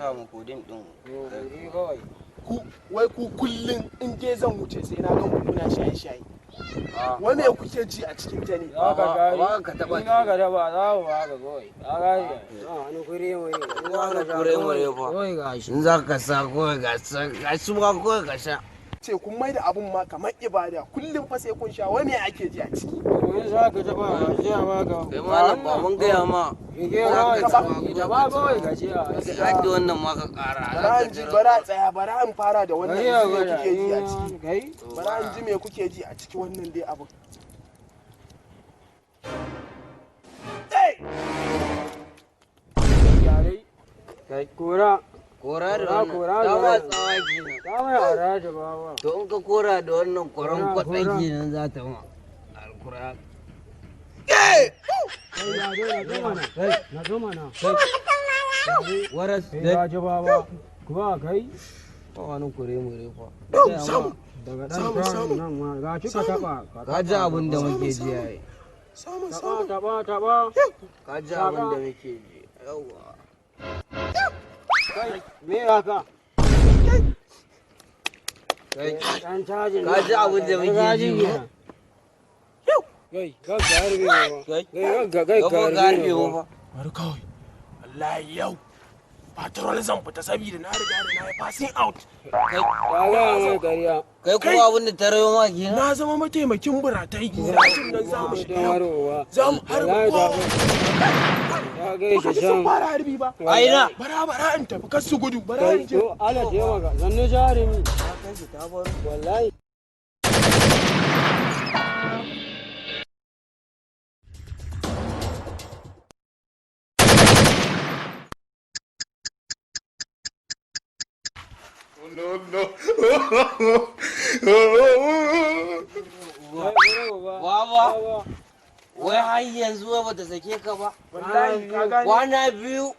sa mu codeine din. Guri kawai. Ku wai ku kullun in je zan wuce sai na gan ku kuna shaye-shaye. Wai me kuke ji a cikin ta ne? Za ka gari. Ba ka taɓa In za ka taɓa za mu ba ka kawai. Ka gane. Ba wani kure mure. In za ka sha Kure mure fa. kawai ga shi. In za ka sa kawai ga sa ga shi ma kawai ka sha. Ce kun mai da abun ma kamar ibada, kullum fa sai kun sha. Wai me ake ji a ciki? In za ka taɓa ga shi a ba ka. Kai malam, ba mun gaya ma. Rike Za kawai. ka taɓa. Taɓa kawai ka ce a. Ka hadda wannan ma ka ƙara. Bara in ji, bara tsaya, bara in fara da wannan Gari in ya ji me gwada. kuke ji a ciki. Kai. Bara in ji me kuke ji a ciki wannan dai abun. Hey! Yare. Kai. Kora. Kora da Kora, wannan. kora da Ta ma wannan. tsawa kenan. Ta mai ara da bawa. To in ka kora da wannan kwaron Kora, kwaɗan kora. kenan za ta ma. Alkura. Kai ya zo na zo mana. Na zo mana. Waras. Kai ya ji baba. Kuma kai. Ba wani kure mure fa. Samu, Daga Samu, ɗan samu. tarin nan ma ga shi ka taɓa. Ka ji abin da muke ji yayi. Samu, Taɓa samu. taɓa taɓa. Ka ji abin da muke ji. Yawwa. Kai me haka? Kai. Ɗan cajin. Ka ji abin da muke ji ko? Kai ka harbe ba. Kai. Kai ka kai Ka ka fa ka harbe mu fa. Bari kawai. Wallahi yau patrol zan fita saboda na riga da na yi passing out. Kai. Ka ga mai ƙarya. Kai kuma abin da ta rayo ma kenan. Na zama mataimakin buratai. Dajin nan za mu shiga Don yau. harowa. Za mu harbi Wallahi kowa. Ta gaishe Baka ji sun can. fara harbi ba. Ai na. Bara bara in tafi, kar su gudu. Bara Kai in je. to Allah taimaka. Sannu jarumi. Ta kai shi ta baro. Wallahi. No, no. Baba. Wai har yanzu wai bata sake ka ba. Wallahi ka gane Kwana biyu.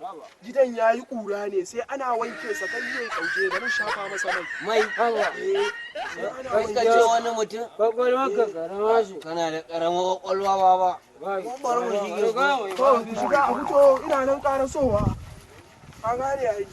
Gidan yayi kura ne, sai ana wanke sa kai yayi kauje, bari shafa masa mai. Mai. Eh, sai ana Kai wanke ka ce wani mutum. Kwakwalwarka karama ce. Kana da ƙaramar ƙwaƙwalwa baba. Bai. Bari mu shige. To, ku shiga a fito, ina nan ƙarasowa. Ka gane ai.